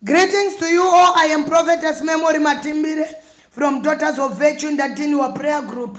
Greetings to you all. I am Prophetess Memory Matimbire from Daughters of Virtue Ndatiniwa Prayer Group.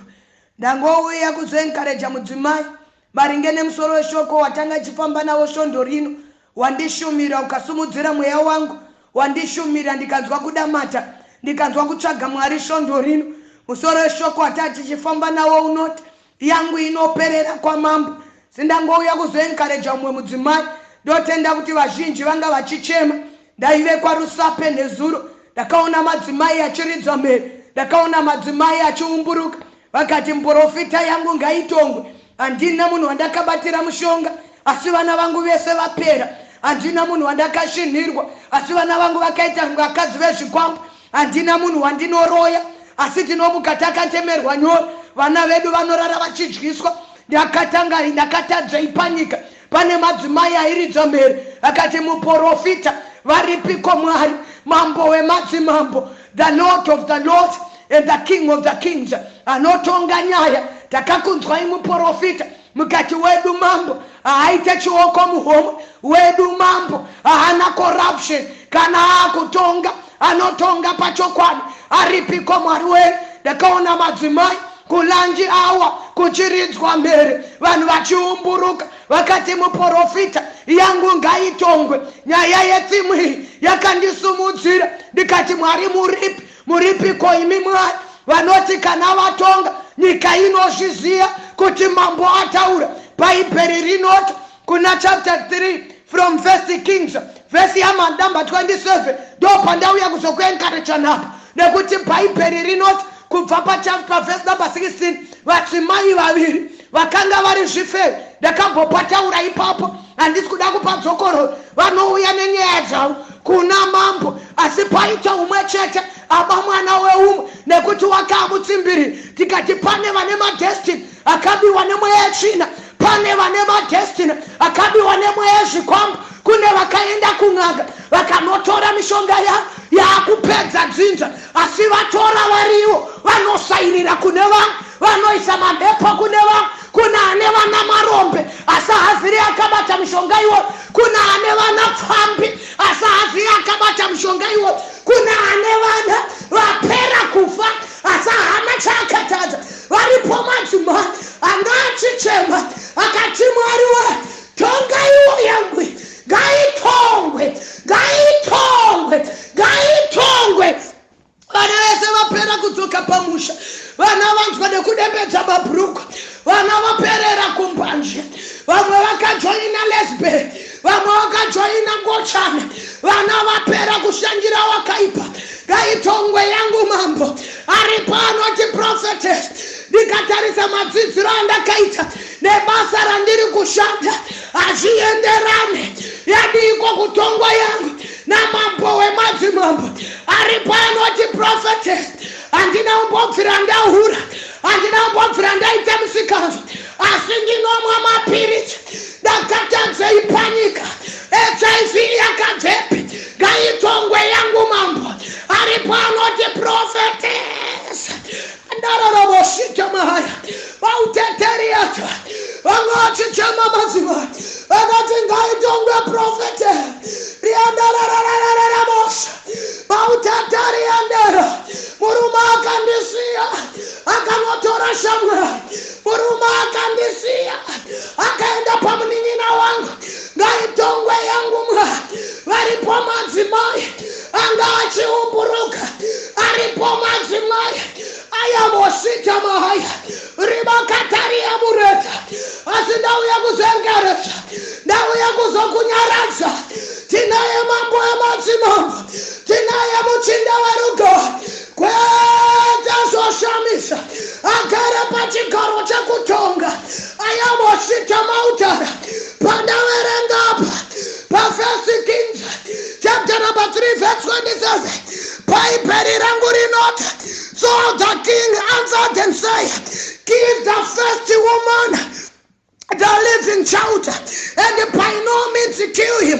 Ndangouya kuzoencourage mudzimai maringe nemusoro weshoko watanga ichifamba nawo svondo rino. Wandishumira ukasumudzira mweya wangu, wandishumira ndikanzwa kudamata, ndikanzwa kutsvaga Mwari svondo rino. Musoro weshoko watanga tichifamba nawo unoti yangu inoperera kwamambo. Sindangouya kuzoencourage umwe mudzimai. Ndotenda kuti vazhinji vanga vachichema. Ndaive kwaRusape nezuro, ndakaona madzimai achiridza mhere, ndakaona madzimai achiumburuka, vakati muprofita yangu ngaitongwe. Handina munhu wandakabatira mushonga, asi vana vangu vese vapera. Handina munhu wandakashinhirwa, asi vana vangu vakaita vakadzi vezvikwambo. Handina munhu wandinoroya, asi tinomuka takatemerwa nyora. Vana vedu vanorara vachidyiswa. Ndakatanga ndakatadzei panyika? Pane madzimai airidza mhere akati, muprofita varipiko Mwari, mambo wemadzimambo, the Lord of the lords and the King of the kings, anotonga nyaya. Takakunzwai muprofita, mukati wedu mambo haaite chioko muhomwe wedu, mambo haana corruption, kana aakutonga anotonga pachokwadi. Aripiko Mwari wedu? Ndakaona madzimai kulunch hour kuchiridzwa mhere, vanhu vachiumburuka, vakati muprofita yangu ngaitongwe. Nyaya yetsimu iyi yakandisumudzira, ndikati Mwari muripi? Muripiko imi Mwari vanoti kana vatonga nyika inozviziva kuti mambo ataura? Bhaibheri rinoti kuna chapter 3 from First Kings, vhesi yamanumber 27. Ndo pandauya kuzokuencourage napo, nekuti Bhaibheri rinoti kubva pavhesi number 16, vadzimai vaviri vakanga vari zvifeve, ndakambopataura ipapo, handisi kuda kupadzokorora, vanouya nenyaya dzavo kuna mambo, asi paita umwe chete aba mwana weumwe nekuti wakamutsimbiri. Tikati pane vane madestiny akabiwa nemweya yetsvina, pane vane madestiny akabiwa nemweya yezvikwambo. Kune vakaenda kun'anga vakanotora mishonga yaakupedza dzinza, asi vatora varivo vanosairira kune vamwe, vanoisa mamhepo kune vamwe. Kuna ane vana marombe asi haaziri akabata mishonga iwoyo. Kuna ane vana pfambi asi haaziri akabata mishonga iwoyo. Kuna ane vana vapera kufa asi haana chaakatadza. Varipo madzimai anga achichema akati, Mwari we, tonga iwo yangu, ngaitongwe, ngaitongwe, ngaitongwe. Vana vese vapera kudzoka pamusha, vana vanzwa nekudembedza mabhurukwa, vana vaperera kumbanje, vamwe vakajoina lesbian, vamwe vakajoina ngochana, vana vapera kushandira wakaipa. Ngaitongwe yangu mambo. Aripo anoti, prophetess, ndikatarisa madzidziro andakaita nebasa randiri kushanda hazvienderane, yadiiko kutongwa yangu namambo wemadzimambo? Aripo anoti, prophetess, handina kumbobvira ndahura, handina kumbobvira ndaita musikanzwa, asi ndinomwa mapiritsi, ndakatadzei panyika? HIV yakabvepi? Ngaitongwe yangu mambo. Aripo anoti, prophetess, ndararabosita mahaya vauteteriata, vamwe vachichema madzimai vakati ngaitongwe, prophetess, riandarararararabosa vautatariandera, murume akandisiya akanotora shamwari, murume akandisiya akaenda pamunin'ina wangu, ngaitongwe yangu Mwari. Varipo madzimai anga achiumburuka, aripo madzimai ayambosvita mahaya rimakatariya mureta, asi ndauya kuzoencourage, ndauya kuzokunyaradza. Tinaye mambo emadzimambo, tinaye muchinda werugare, kwete zvoshamisa, agere pachigaro chekutonga ayambosvita mautara. Pandaverengapa paFirst Kings chapter number 3 verse 27, Bhaibheri rangu rinoti, so the king answered and said, give the first woman the living child and by no means kill him.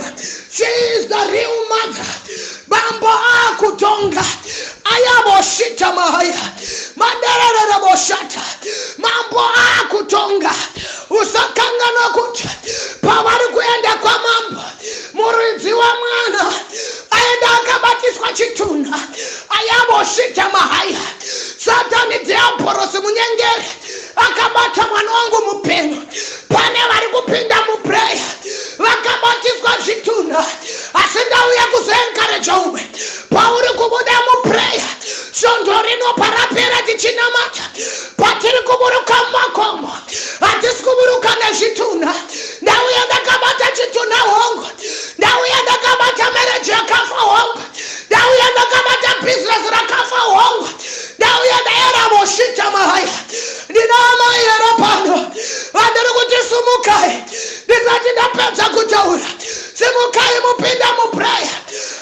She is the real mother. Mambo akutonga ayaboshita mahaya maderereboshata, mambo akutonga. Usakanganwa kuti pavari kuenda kwamambo, muridzi wamwana aenda. Mwana wangu mupenyu. Pane vari kupinda muprayer vakabatiswa zvitunha, asi ndauya kuzoencouraja umwe pauri kubuda muprayer. Svondo rino parapera tichinamata, patiri kuburuka mumakomo, hatisi kuburuka nezvitunha. Ndauya ndakabata chitunha, hongu. Ndauya ndakabata marriage yakafa, hongu. Ndauya ndakabata bhizinesi rakafa, hongu. Ndauya ndaeravoshita mahaya. Ndina amai here pano vandiri kuti sumukai? Ndisati ndapedza kutaura, simukai mupinda muprayer.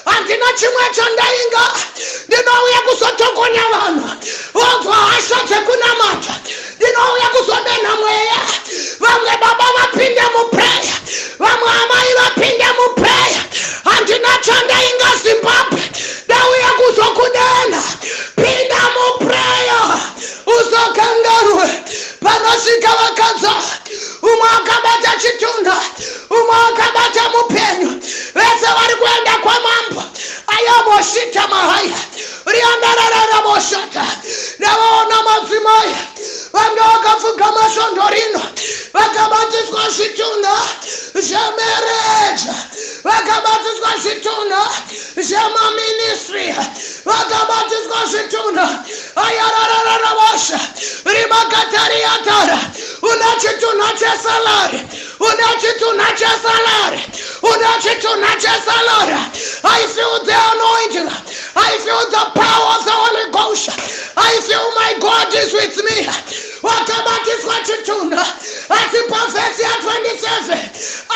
Handina chimwe chandainga ndinouya kuzotokonya vanhu vonzwa hasha dzekunamata. Ndinouya kuzodenha mweya. Vamwe baba vapinde muprayer, vamwe amai vapinde muprayer. Handina chandainga, Zimbabwe, ndauya kuzokudenha. Pinda muprayer, usakangarwe panosvika vakadza, umwe akabata chitunha, umwe akabata mupenyu, vese vari kuenda kwamambo. Ayaboshita mahaya riandarararaboshata. Ndavaona madzimai vanga vakapfugama svondo rino vakabatiswa zvitunha zvemarriage, vakabatiswa zvitunha zvemaministry, vakabatiswa zvitunha ayararararabosha rimakatariatara. Una chitunha chesalary, una chitunha chesalary, una chitunha chesalary. I feel the anointing. I feel the power of the Holy Ghost. I feel my God is with me. Wakabatiswa chitunha, asi pavhesi ya27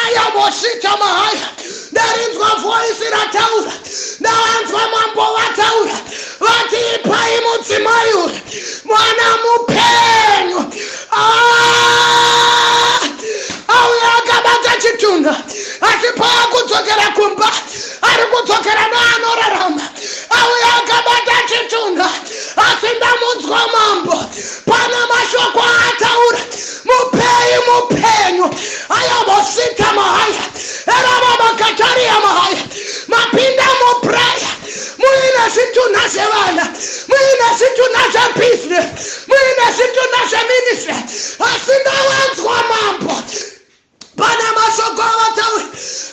ayaboshita mahaya, ndarinzwa voice rataura. Ndavanzwa mambo vataura vati, "Ipai mudzimai uyu mwana mupenyu." Ah! Auya akabata chitunha, asi paakudzokera kumba ari kudzokera neanorarama. Auya akabata chitunha, asi ndamunzwa mambo pana mashoko ataura, "Mupei mupenyu." Ayabosita mahaya erababakatariya mahaya. Mapinda muprayer muine zvitunha zvevana, muine zvitunha zvebusiness, muine zvitunha zveministry, asi ndawanzwa mambo pana mashoko avatauri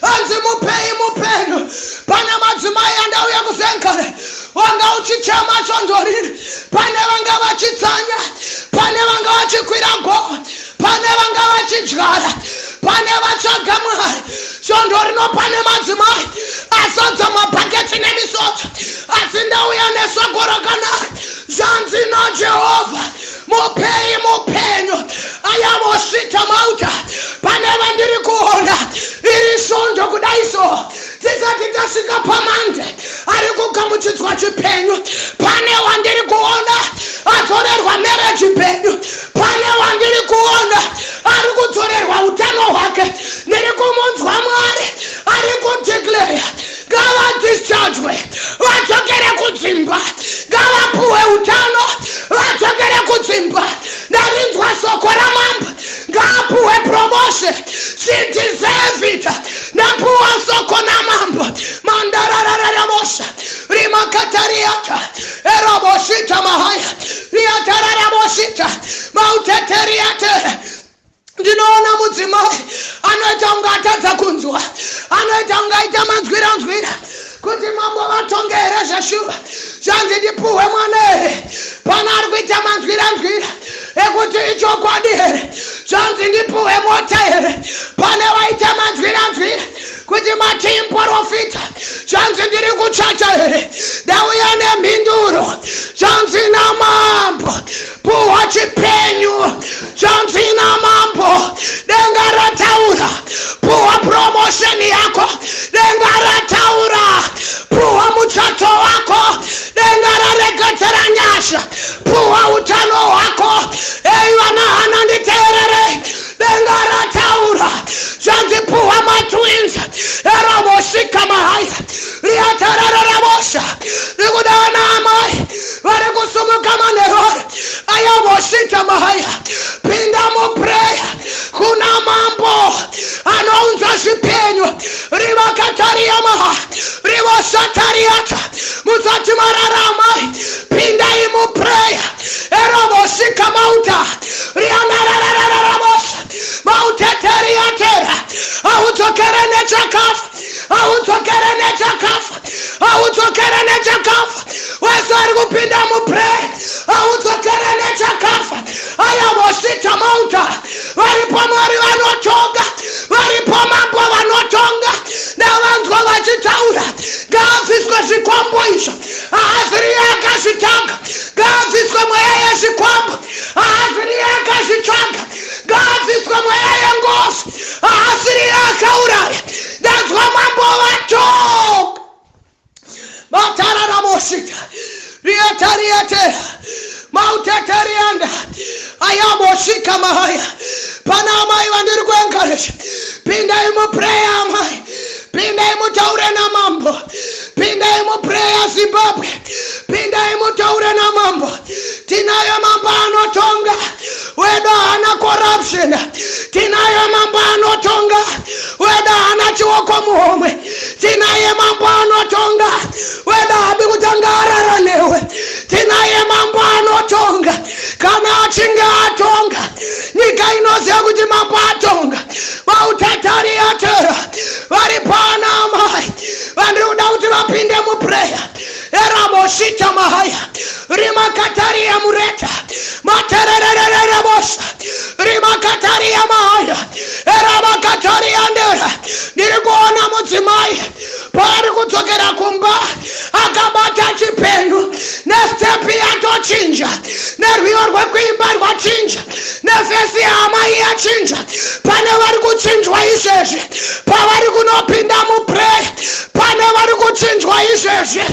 anzi, "Mupei mupenyu." Pane madzimai andauya kuzenkare wanga uchichema svondo rino. Pane vanga vachitsanya, pane vanga vachikwira gomo, pane vanga vachidyara, pane vatsvaga Mwari svondo rino. Pane madzimai azadza mabhaketi nemisodzi, asi ndauya nesoko rakanaka. Zvanzi naJehovha, "Mupei mupenyu." Ayavosvita mauta. Pane vandiri kuona iri svondo kudai so, tisati tasvika paMonday, ari kugamuchidzwa chipenyu. Pane wandiri kuona adzorerwa marriage penyu. Pane wandiri kuona ari kudzorerwa utano hwake. Ndiri kumunzwa Mwari ari kudeclare, ngavadischargwe vadzokere kudzimba, ngavapuwe utano vadzokere kudzimba. Ndarinzwa soko ramambo, ngaapuwe promotion. She deserve it. Ndapuwa soko namambo mandararararabosha rimakatariata eroboshita mahaya riatararaboshita mauteteriate. Ndinoona mudzimai anoita kunge atadza kunzwa, anoita kunge aita manzwira-nzwira kuti mambo vatonge here zveshuva, zvanzi ndipuhwe mwana here. Pana ari kuita manzwira-nzwira ekuti ichokwadi here, zvanzi ndipuhwe mota here. Pane vaita manzwira-nzwira kuti matimuprofita, zvanzi ndiri kuchacha here. Ndauya nemhinduro. Zvanzi namambo, puhwa chipenyu. Zvanzi namambo, denga rataura, puhwa promotion yako. Denga rataura, puhwa muchato wako. Denga raregedzera nyasha, puhwa utano hwako. Ei vana hana, nditeerere. Denga rataura, zvanzi puhwa matwins. Eravosvika mahaya riatarararabosha. Ndikudana amai vari kusumuka manherore ayavosvika mahaya. Pinda muprayer, kuna mambo anounza zvipenyu. Rivakatariamaha rivosatariata. Musati mararama, pindai muprayer. Eravosvika mauta rianararararabosha. nechakafa, haudzokere nechakafa, haudzokere nechakafa. Wese ari kupinda muprayer, haudzokere nechakafa. Ayavosita mauta varipo, Mwari vanotonga varipo, mambo vanotonga. Ndavanzwa vachitaura, ngaabviswe zvikwambo izvo, haaziriye akazvitanga. Ngaabviswe mweya yezvikwambo, haaziriye akazvitsvaga. Ngaabviswe mweya yengozi, haasiriye akauraya. Ndanzwa mambo vatonga. Matararamoshita rietariete mauteterianda ayamoshika mahaya. Pana amai vandiri kuencourage, pindai muprayer. Amai, pindai mutaure namambo. Pindai muprayer. Zimbabwe, pindai mutaure namambo. Tinayo mambo anotonga wedu, haana corruption. Tinayo mambo anotonga wedu, haana chioko muhomwe. Tinaye mambo anotonga wedu, haadi kutanga arara newe. Tinaye mambo anotonga. Kana achinge atonga, nyika inoziva kuti mambo atonga. Vautatari atera vari pana amai vandiri kuda kuti vapinde muprayer. Eramoshita mahaya rimakatariya mureta matererererebosa rimakatariya mahaya eramakatariya ndera. Ndiri kuona mudzimai paari kudzokera kumba akabata chipenyu, nestep yatochinja, nerwiyo rwekuimba rwachinja, neface yaamai yachinja. Pane vari kuchinjwa izvezvi pavari kunopinda muprayer. Pane vari kuchinjwa izvezvi.